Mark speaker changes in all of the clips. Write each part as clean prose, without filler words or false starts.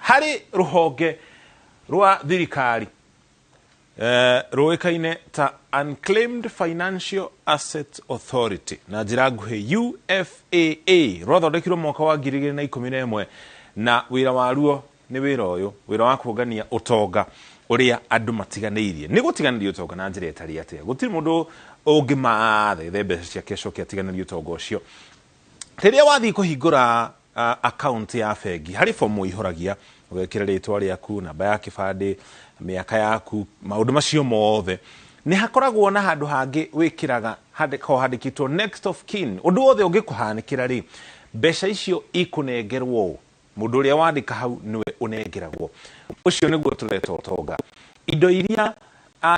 Speaker 1: Harĩ rũhonge rwa thirikari rũĩkaine ta Unclaimed Financial Assets Authority, na njĩra nguhĩ UFAA, rwathondekirwo mwaka wa 2011, na wĩra waruo nĩ wĩra ũyũ, wĩra wa kuongania ũtonga ũrĩa andũ matiganĩirie. Nĩ gũtiganĩria ũtonga na njĩra ĩtarĩ atĩa? Gũtirĩ mũndũ ũngĩmathe mbeca ciake acoke atiganĩrie ũtonga ũcio. Rĩrĩa wathiĩ kũhingũra account ya bengi, harĩ fomu ũihũragia, ũgekĩra rĩtwa rĩaku, namba ya kĩbandĩ, mĩaka yaku, maũndũ macio mothe. Nĩ hakoragwo na handũ hangĩ wĩkĩraga handĩko handĩkĩtwo next of kin. Ũndũ wothe ũngĩkũhanĩkĩra rĩ, mbeca icio ikũnengerwo ũ? Mũndũ ũrĩa wandĩka hau nĩwe ũnengeragwo. Ũcio nĩguo tũreta ũtonga, indo iria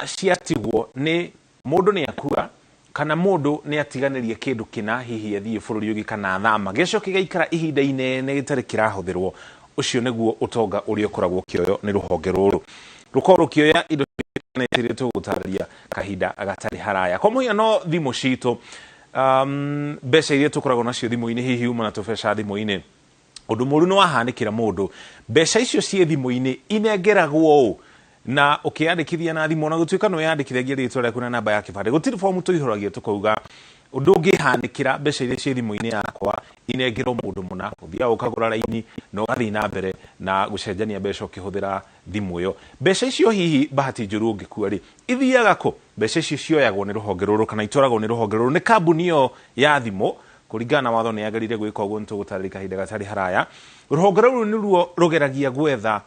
Speaker 1: ciatigwo nĩ mũndũ nĩ akua kana mũndũ nĩ atiganĩria kĩndũ kĩna, hihi athiĩ bũrũri ũngĩ kana athama, gĩcoke gĩaikara ihinda inene gĩtarĩ kĩrahũthĩrwo. Ũcio nĩguo ũtonga ũrĩa ũkoragwo ũkĩoywo nĩ rũhonge rũrũ. Rũkorwo rũkĩoya indo iria tũgũtarĩria kahinda gatarĩ haraya. Kwa mũhiano, thimũ citũ, mbeca iria tũkoragwo nacio thimũ-inĩ, hihi uma na tũbeca thimũ-inĩ, ũndũ mũru nĩ wahanĩkĩra mũndũ, mbeca icio ciĩ thimũ-inĩ inengeragwo ũ? Na ũkĩyandĩkithia na thimũ, ona gũtuĩka nĩ wĩyandĩkithagia rĩtwa rĩaku na namba ya kĩbandĩ, gũtirĩ fomu tũihũragia tũkauga ũndũ ũngĩhanĩkĩra, mbeca iria ciĩ thimũ-inĩ yakwa inengerwo mũndũ mũna. Ũthiaga ũkagũra raini na ũgathiĩ na mbere na gũcenjania mbeca ũkĩhũthĩra thimũ ĩyo. Mbeca icio, hihi bahati njũru ũngĩkua rĩ, ithiaga kũ? Mbeca icio cioyagwo nĩ rũhonge rũrũ kana itwaragwo nĩ rũhonge rũrũ, nĩ kambuni ĩyo ya thimũ. Kũringana na watho nĩ yagĩrĩire gwĩka ũguo, nĩ tũgũtarĩria kahinda gatarĩ haraya. Rũhonge rũrũ nĩruo rũgeragia gwetha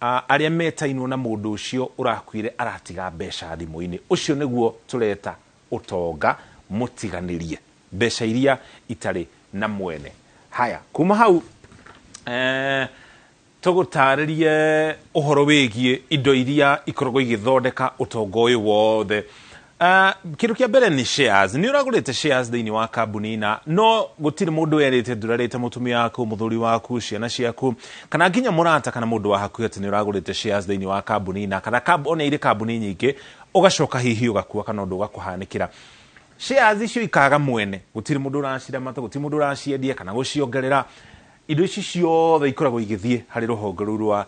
Speaker 1: arĩa metainwo na mũndũ ũcio ũrakuire aratiga mbeca thimũ-inĩ. Ũcio nĩguo tũreta ũtonga mũtiganĩrie, mbeca iria itarĩ na mwene. Haya, kuma hau tũgũtarĩrie ũhoro wĩgiĩ indo iria ikoragwo igĩthondeka ũtonga ũyũ wothe. Kĩndũ kĩa mbere nĩ shares. Nĩ ũragũrĩte shares thĩinĩ wa kambuni na no gũtirĩ mũndũ werĩte, ndũrerĩte mũtumia waku, mũthuri waku, ciana ciaku, kana nginya mũrata kana mũndũ wa hakuhĩ atĩ nĩ ũragũrĩte shares thĩinĩ wa kambuni na kana ona irĩ kambuni nyingĩ. Ũgacoka hihi ũgakua kana ũndũ ũgakũhanĩkĩra, shares icio ikaga mwene. Gũtirĩ mũndũ ũraciramata, gũtirĩ mũndũ ũraciendia kana gũciongerera. Indo ici ciothe ikoragwo igĩthiĩ harĩ rũhonge rũu rwa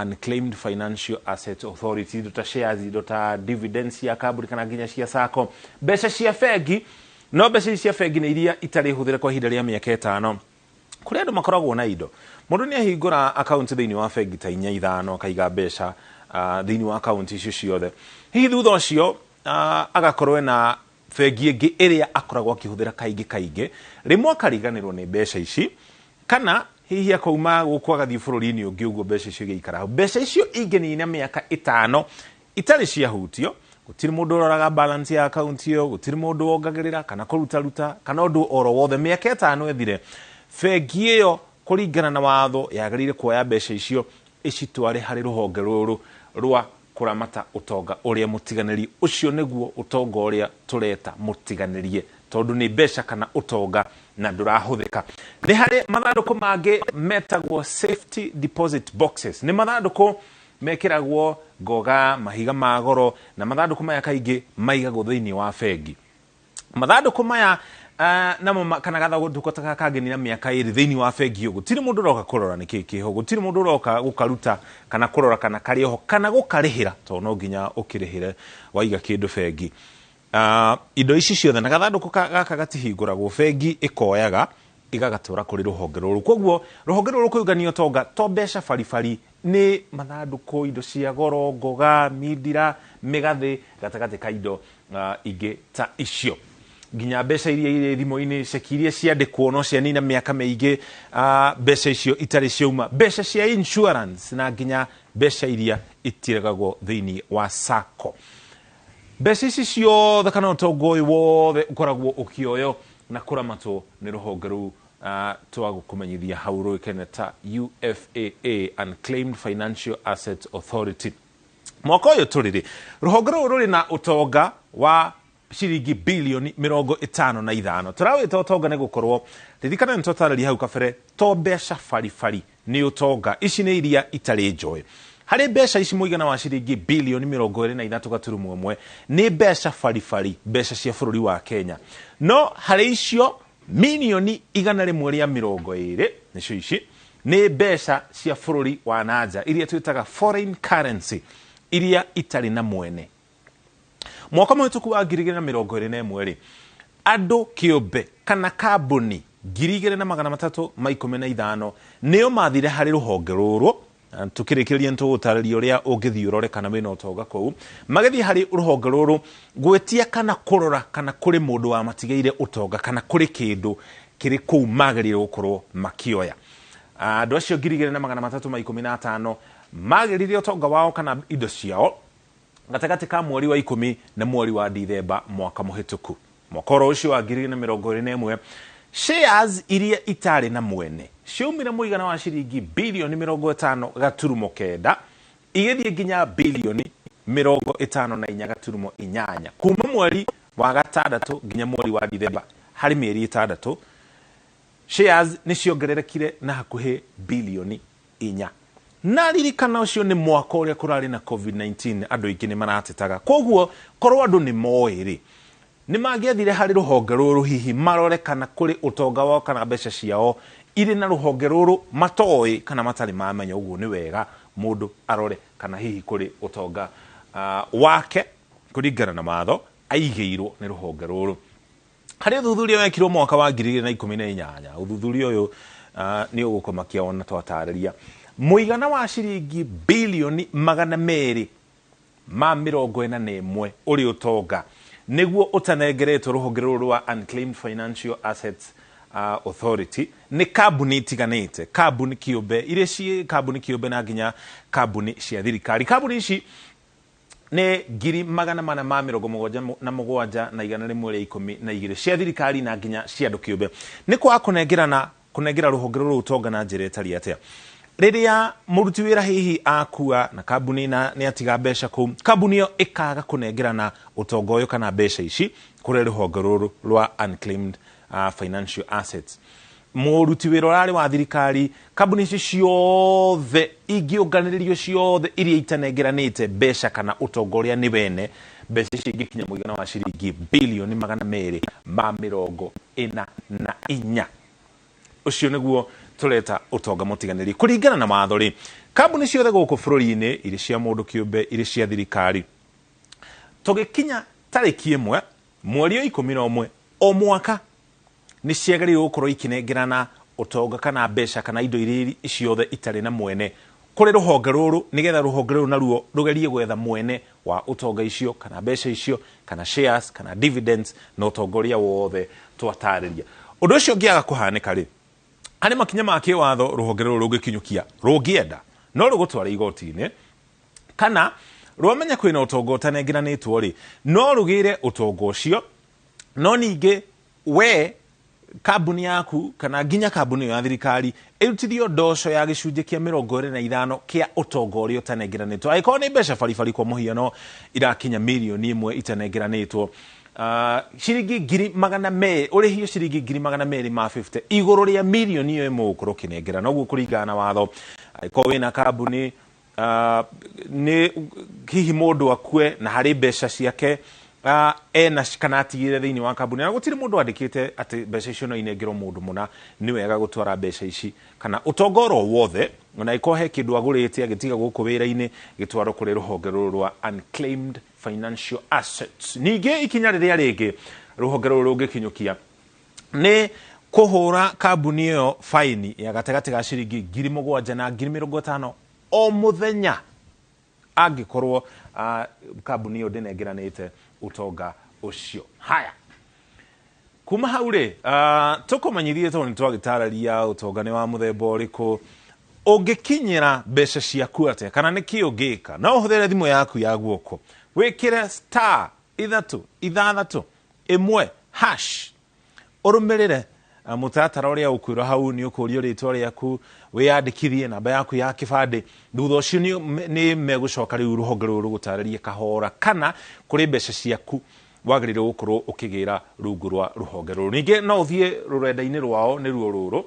Speaker 1: Unclaimed Financial Assets Authority, indo ta shares, indo ta dividends cia kambuni kana nginya cia sacco, mbeca cia bengi. No mbeca ici cia bengi nĩ iria itarĩ hũthĩre kwa ihinda rĩa mĩaka 5. Kũrĩ andũ makoragwo na indo, mũndũ nĩ ahingũra akaunti thĩinĩ wa bengi ta inya, ithano, akaiga mbeca thĩinĩ wa akaunti icio ciothe. Hihi thutha ũcio agakorwo ena bengi ĩngĩ ĩrĩa akoragwo akĩhũthĩra kaingĩ kaingĩ, rĩmwe akariganĩrwo nĩ mbeca ici, kana hihi akauma gũkũ agathiĩ bũrũri-inĩ ũngĩ, ũguo mbeca icio igĩikara hau. Mbeca icio ingĩnina mĩaka 5 itarĩ ciahutio, gũtirĩ mũndũ ũroraga balance ya akaunti ĩyo, gũtirĩ mũndũ wongagĩrĩra kana kũrutaruta kana ũndũ oro wothe, mĩaka 5 ĩthire, bengi ĩyo kũringana na watho yagĩrĩire kuoya mbeca icio ĩcitware harĩ rũhonge rũrũ rwa kũramata ũtonga ũrĩa mũtiganĩrie. Ũcio nĩguo ũtonga ũrĩa tũreta mũtiganĩrie, tondũ nĩ mbeca kana ũtonga na ndũrahũthĩka. Nĩ harĩ mathandũkũ mangĩ metagwo safety deposit boxes. Nĩ mathandũkũ mekĩragwo ngoga, mahiga ma goro, na mathandũkũ maya kaingĩ maigagwo thĩinĩ wa bengi. Mathandũkũ maya namo kana gathandũkũ ta gaka kangĩnina mĩaka 2 thĩinĩ wa bengi ĩyo, gũtirĩ mũndũ ũroka kũrora nĩkĩ kĩho, gũtirĩ mũndũ ũroka gũkaruta kana kũrora kana karĩ oho kana gũkarĩhĩra, tondũ no nginya ũkĩrĩhĩre waiga kĩndũ bengi. Indo ici ciothe na gathandũkũ gaka gatihingũragwo, bengi ĩkoyaga ĩgagatwara kũrĩ rũhonge rũrũ. Koguo rũhonge rũrũ kũigania ũtonga to mbeca baribari, nĩ mathandũkũ, indo cia goro, ngoga, mindira, mĩgathĩ, gatagatĩ ka indo ingĩ ta icio, nginya mbeca iria irĩ thimũ-inĩ, ceki iria ciandĩkwo no cianina mĩaka mĩingĩ mbeca icio itarĩ ciauma, mbeca cia insurance, na nginya mbeca iria itiregagwo thĩinĩ wa sacco. Mbeca ici ciothe kana ũtonga ũyũ wothe ũkoragwo ũkĩoywo na kũramatwo nĩ rũhonge rũu twagũkũmenyithia hau rũĩkaine ta UFAA, Unclaimed Financial Assets Authority. Mwaka ũyũ tũrĩ rĩ, rũhonge rũrũ rũrĩ na ũtonga wa ciringi bilioni 55. Tũrawĩta ũtonga nĩ gũkorwo, ririkana nĩ twatarĩria hau kabere, to mbeca baribari nĩ ũtonga, ici nĩ iria itarĩ njoe. Harĩ mbeca ici, mũigana wa ciringi bilioni 23.1 nĩ mbeca baribari, mbeca cia bũrũri wa Kenya. No harĩ icio, mirioni 120 nĩcio ici. Nĩ mbeca cia bũrũri wa nanja iria twĩtaga foreign currency, iria itarĩ na mwene. Mwaka mũhĩtũku wa 2021 rĩ, andũ kĩũmbe kana kambuni 2315 nĩo mathire harĩ rũhonge rũrũ. Tukĩrĩkĩrĩria nĩtũgũtarĩria ũrĩa ũngĩthiĩ ũrore kana wĩna ũtonga kũu. Magĩthiĩ harĩ rũhonge rũrũ gwĩtia kana kũrora kana kũrĩ mũndũ wamatigĩire ũtonga kana kũrĩ kĩndũ kĩrĩ kũu magĩrĩirwo gũkorwo makĩoya. Andũ acio 2315 magĩrire ũtonga wao kana indo ciao gatagatĩ ka mweri wa 10 na mweri wa Dithemba mwaka mũhĩtũku. Mwaka oro ũcio wa 2021, shares iria itarĩ na mwene ciaumire mũigana wa ciringi bilioni 50.9 igĩthiĩ nginya bilioni 54.8 kuma mweri wa gatandatũ nginya mweri wa Dithemba. Harĩ mĩeri 6 shares nĩ ciongererekire na hakuhĩ bilioni 4. Na ririkana ũcio nĩ mwaka ũrĩa kũrarĩ na COVID-19, andũ aingĩ nĩ maratetaga. Koguo korwo andũ nĩ moĩ rĩ, nĩ mangĩathire harĩ rũhonge rũrũ hihi marore kana kũrĩ ũtonga wao kana mbeca ciao irĩ na rũhonge rũrũ matoĩ kana matarĩ mamenya. Ũguo nĩ wega mũndũ arore kana hihi kũrĩ ũtonga wake kũringana na watho aigĩirwo nĩ rũhonge rũrũ. Harĩ ũthuthuria wekirwo mwaka wa 2018, ũthuthuria ũyũ nĩ ũgũkũmakia ona twatarĩria. Mũigana wa ciringi bilioni 241 ũrĩ ũtonga nĩguo ũtanengeretwo rũhonge rũrũ rwa Unclaimed Financial Assets Authority nĩ kambuni itiganĩte, kambuni kĩũmbe iria ciĩ kambuni kĩũmbe na nginya kambuni cia thirikari. Kambuni ici nĩ 477,112 cia thirikari na nginya cia andũ kĩũmbe. Nĩ kwaga kũnengerana kũnengera rũhonge rũrũ ũtonga na njĩra ĩtariĩ atĩa? Rĩrĩa mũruti wĩra hihi akua na kambuni na nĩ atiga mbeca kũu, kambuni ĩyo ĩkaga kũnengerana ũtonga ũyũ kana mbeca ici kũrĩ rũhonge rũrũ rwa Unclaimed Financial Assets. Mũruti wĩra ũrarĩ wa thirikari, kambuni ici ciothe ingĩũnganĩrĩrio ciothe iria itanengeranĩte mbeca kana ũtonga ũrĩa nĩ wene, mbeca ici ingĩkinya mũigana wa ciringi bilioni 244. Ũcio nĩguo tũreta ũtonga mũtiganĩrie. Kũringana na watho rĩ, kambuni ciothe gũkũ bũrũri-inĩ, irĩ cia mũndũ kĩũmbe, irĩ cia thirikari, tũgĩkinya tarĩki 1 mweri wa 11 o mwaka nĩ ciagĩrĩirwo gũkorwo ikĩnengerana ũtonga kana mbeca kana indo iria ciothe itarĩ na mwene kũrĩ rũhonge rũrũ, nĩgetha rũhonge rũrũ naruo rũgerie gwetha mwene wa ũtonga icio kana mbeca icio kana shares kana dividends na ũtonga ũrĩa wothe twatarĩria. Ũndũ ũcio ũngĩaga kũhanĩka rĩ, harĩ makinya ma kĩwatho rũhonge rũrũ rũngĩkinyũkia, rũngĩenda no rũgũtware igoti-inĩ, kana rwamenya kwĩna ũtonga ũtanengeranĩtwo rĩ, no rũgĩre ũtonga ũcio. No ningĩ we kambuni yaku kana nginya kambuni ĩyo ya thirikari ĩrutithio ndoco ya gĩcunjĩ kĩa 25 kĩa ũtonga ũrĩa ũtanengeranĩtwo. Angĩkorwo nĩ mbeca baribari kwa mũhiano irakinya mirioni 1 itanengeranĩtwo, ciringi 200,000, ũrĩhio ciringi 250,000 igũrũ rĩa mirioni ĩyo ĩmwe ũgũkorwo ũkĩnengerana. Ũguo kũringana na watho, angĩkorwo wĩna kambuni nĩ hihi mũndũ akue na harĩ mbeca ciake ena kana atigire thĩinĩ wa kambuni, na gũtirĩ mũndũ andĩkĩte atĩ mbeca icio no inengerwo mũndũ mũna, nĩ wega gũtwara mbeca ici kana ũtonga oro wothe, ona angĩkorwo he kĩndũ agũrĩte agĩtiga gũkũ wĩra-inĩ, gĩtwarwo kũrĩ rũhonge rũrũ rwa Unclaimed Financial Assets. Ningĩ ikinya rĩrĩa rĩngĩ rũhonge rũrũ rũngĩkinyũkia nĩ kũhũra kambuni ĩyo faini ya gatagatĩ ga ciringi 7,000 na 50,000 o mũthenya angĩkorwo kambuni ĩyo ndĩnengeranĩte ũtonga ũcio. Haya, kuma hau rĩ, tũkũmenyithie tondũ nĩtwagĩtarĩria ũtonga nĩ wa mũthemba ũrĩkũ, ũngĩkinyĩra mbeca ciaku atĩa kana nĩ kĩ ũngĩka. No ũhũthĩre thimũ yaku ya guoko, wĩkĩre star 3 6 1 hash, ũrũmĩrĩre mũtaratara ũrĩa ũkwĩrwo hau. Nĩ ũkũrio rĩtwa rĩaku, wĩyandĩkithie namba yaku ya kĩbandĩ. Thutha ũcio nĩ megũcoka rĩu rũhonge rũrũ rũgũtarĩrie kahora kana kũrĩ mbeca ciaku wagĩrĩirwo gũkorwo ũkĩgĩra rungu rwa rũhonge rũrũ. Ningĩ no ũthiĩ rũrenda-inĩ rwao, nĩruo rũrũ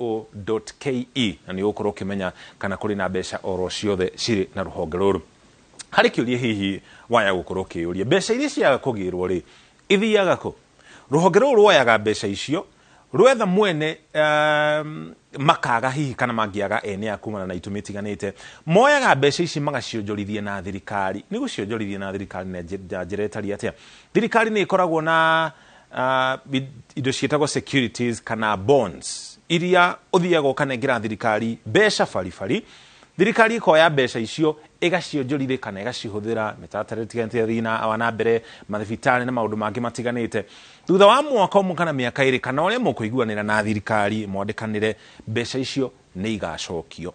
Speaker 1: ufaa.go.ke, na nĩ ũgũkorwo ũkĩmenya kana kũrĩ na mbeca oro ciothe cirĩ na rũhonge rũrũ. Harĩ kĩũria hihi waya gũkorwo ũkĩyũria, mbeca iria ciaga kũgĩrwo rĩ, ithiaga kũ? Rũhonge rũrũ rwoyaga mbeca icio Rwetha mwene makaga hihi kana mangĩaga ene a kumana na itũmi itiganĩte, moyaga mbeca ici magacionjorithia na thirikari. Nĩ gũcionjorithia na thirikari na njĩra ĩtariĩ atĩa? Thirikari nĩ ĩkoragwo na indo ciĩtagwo securities kana bonds iria ũthiaga ũkanengera thirikari mbeca baribari. Thirikari ĩkoya mbeca icio ĩgacionjorithia kana ĩgacihũthĩra mĩtaratara ĩtiganĩte ya thĩna wa na mbere, mathibitarĩ na maũndũ mangĩ matiganĩte. Thutha wa mwaka ũmwe kana mĩaka 2 kana ũrĩa mũkũiguanĩra na thirikari mwandĩkanĩre, mbeca icio nĩ igacokio.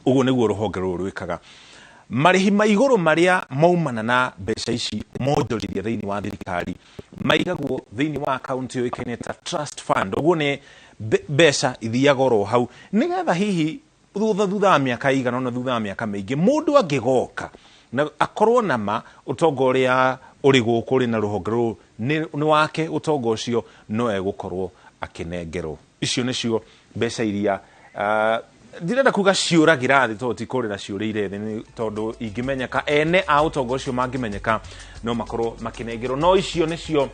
Speaker 1: Ũguo nĩguo rũhonge rũrũ rwĩkaga. Marĩhi ma igũrũ marĩa maumana na mbeca ici monjorithia thĩinĩ wa thirikari maigagwo thĩinĩ wa akaunti yũĩkaine ta trust fund. Ũguo nĩ mbeca ithiaga oro hau nĩgetha hihi thutha wa mĩaka ĩigana ũna, thutha wa mĩaka mĩingĩ, mũndũ angĩgoka na akorwo na ma ũtonga ũrĩa ũrĩ gũkũ ũrĩ na rũhonge rũrũ nĩ wake, ũtonga ũcio no egũkorwo akĩnengerwo. Icio nĩcio mbeca iria ndirenda kuga ciũragĩra thĩ, tondũ ti kũrĩra ciũrĩire thĩ, nĩ tondũ ingĩmenyeka ene a ũtonga ũcio mangĩmenyeka no makorwo makĩnengerwo. No icio nĩcio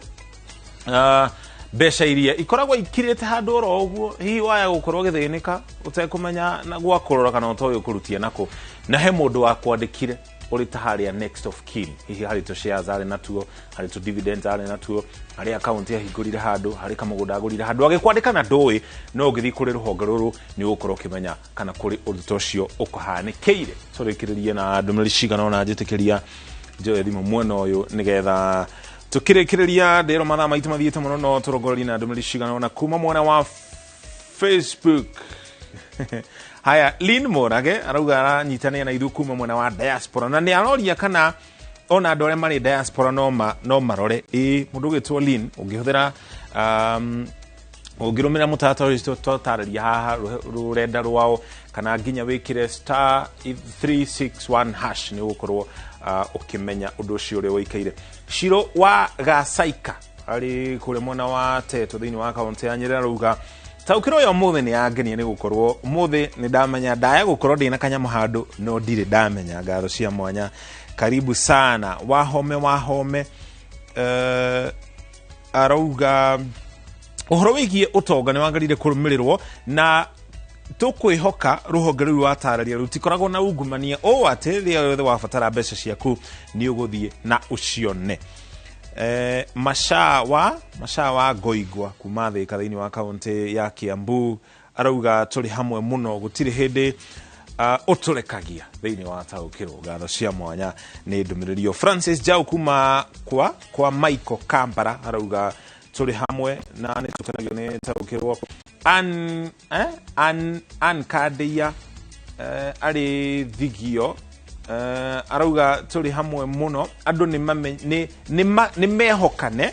Speaker 1: mbeca iria ikoragwo ikirĩte handũ oro ũguo, hihi waya gũkorwo ũgĩthĩnĩka ũtekũmenya na gwa kũrora kana ũtoĩ ũkũrutia nakũ, na he mũndũ wakwandĩkire ũrĩ ta harĩa next of kin, hihi harĩ tũ shares arĩ natuo, harĩ tũ dividends arĩ natuo, harĩ account ahingũrire handũ, harĩ kamũgũnda agũrire handũ, agĩkwandĩka na ndũĩ, no ũngĩthiĩ kũrĩ rũhonge rũrũ nĩ ũgũkorwo ũkĩmenya kana kũrĩ ũndũ ta ũcio ũkũhanĩkĩire. Tũrĩkĩrĩrie na ndũmĩrĩri cigana ũna, njĩtĩkĩria njoe thimũ mwena ũyũ nĩgetha tũkĩrĩkĩrĩria. Ndĩrwo mathaa maitũ mathiĩte mũno, no tũrongorerie na ndũmĩrĩri cigana ũna kuma mwena wa Facebook. Haya, Lynn Morage arauga aranyitanĩra na ithuĩ kuma mwena wa diaspora, na nĩ aroria kana ona andũ arĩa marĩ diaspora no marore. Ĩĩ, mũndũ ũgĩtwo Lynn, ũngĩhũthĩra ũngĩrũmĩrĩra mũtaratara ũcio twatarĩria haha rũrenda rwao, kana nginya wĩkĩre star 361 hash, nĩ ũgũkorwo ũkĩmenya ũndũ ũcio ũrĩa ũikaire. Ciro wa Gacaika arĩ kũrĩa mwena wa Teto thĩinĩ wa kaũntĩ ya Nyĩrĩ arauga taũkĩrwo ya ũmũthĩ nĩ yangenia, nĩ gũkorwo ũmũthĩ nĩ ndamenya ndaya gũkorwo ndĩna kanyamũ handũ no ndirĩ ndamenya. Ngatho cia mwanya, karibu sana wahome wahome. Arauga ũhoro wĩgiĩ ũtonga nĩ wagĩrĩire kũrũmĩrĩrwo na tũkwĩhoka rũhonge rũu watarĩria rũtikoragwo na ungumania ũũ atĩ rĩrĩa yothe wabatara mbeca ciaku nĩ ũgũthiĩ na ũcione. Mashawa Ngoigwa kuma Thika thĩinĩ wa kaũntĩ ya Kiambu arauga tũrĩ hamwe mũno, gũtirĩ hĩndĩ ũtũrekagia thĩinĩ wa taũkĩrwo. Ngatho cia mwanya nĩ ndũmĩrĩri. Francis Jau kuma kwa Michael Kambara arauga tũrĩ hamwe na nĩ tũkenagio nĩ taũkĩrwo. An Kadeia arĩ Thigio arauga tũrĩ hamwe mũno, andũ nĩ mehokane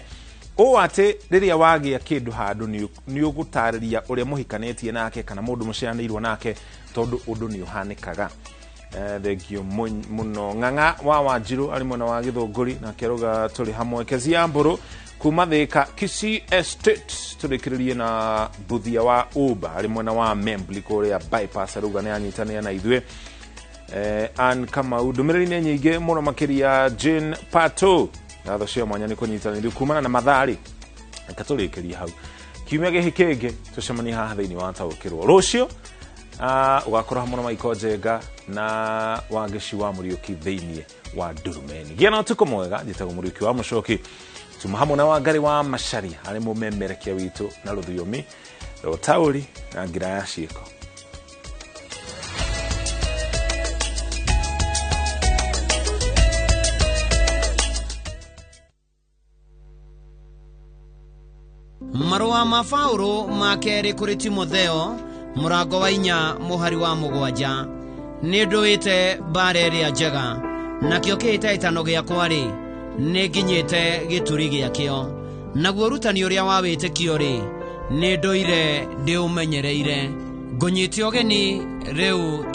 Speaker 1: ũũ atĩ rĩrĩa wagĩa kĩndũ handũ nĩ ũgũtarĩria ũrĩa mũhikanĩtie nake kana mũndũ mũciaranĩirwo nake, tondũ ũndũ nĩ ũhanĩkaga. Thengio mũno. Ng'ang'a wa Wanjirũ arĩ mwena wa Gĩthũngũri nake arauga tũrĩ hamwe. Kezia Mbũrũ kuma Thika Kisii Estate, tũrĩkĩrĩrie na Mbuthia wa Uber arĩ mwena wa Membli kũrĩa bypass arauga nĩ anyitanĩra na ithuĩ. Ann Kamau, ndũmĩrĩri nĩ nyingĩ mũno makĩria. Jane Pato, ngatho cia mwanya nĩ kũnyitanĩria kumana na Mathari. Reke tũrĩkĩrie hau, kiumia gĩkĩ kĩngĩ tũcemanie haha thĩinĩ wa taũkĩrwo. Rũciũ ũgakorwo hamwe na Michael Njenga na Wangeci wa Mũriũki thĩinĩ wa Ndurumeni. Gĩa na ũtukũ mwega. Njĩtagwo Mũriũki wa Mũcoki, tuma hamwe na Wangari wa Macharia arĩ mũmemerekia witũ na rũthiomi rwa ũtaũri na ngira ya ciĩko.
Speaker 2: Marũa ma Paũlũ ma kerĩ kũrĩ Timotheo mũrango wa 4 mũhari wa 7. Nĩ ndũĩte mbara ĩrĩa njega, nakĩo kĩhĩtahĩtano gĩakwa-rĩ, nĩ nginyĩte gĩturi gĩakĩo. Naguo ũrutani ũrĩa wa wĩtĩkio-rĩ, nĩ ndũire ndĩũmenyereire. Ngũnyite ũgeni rĩu.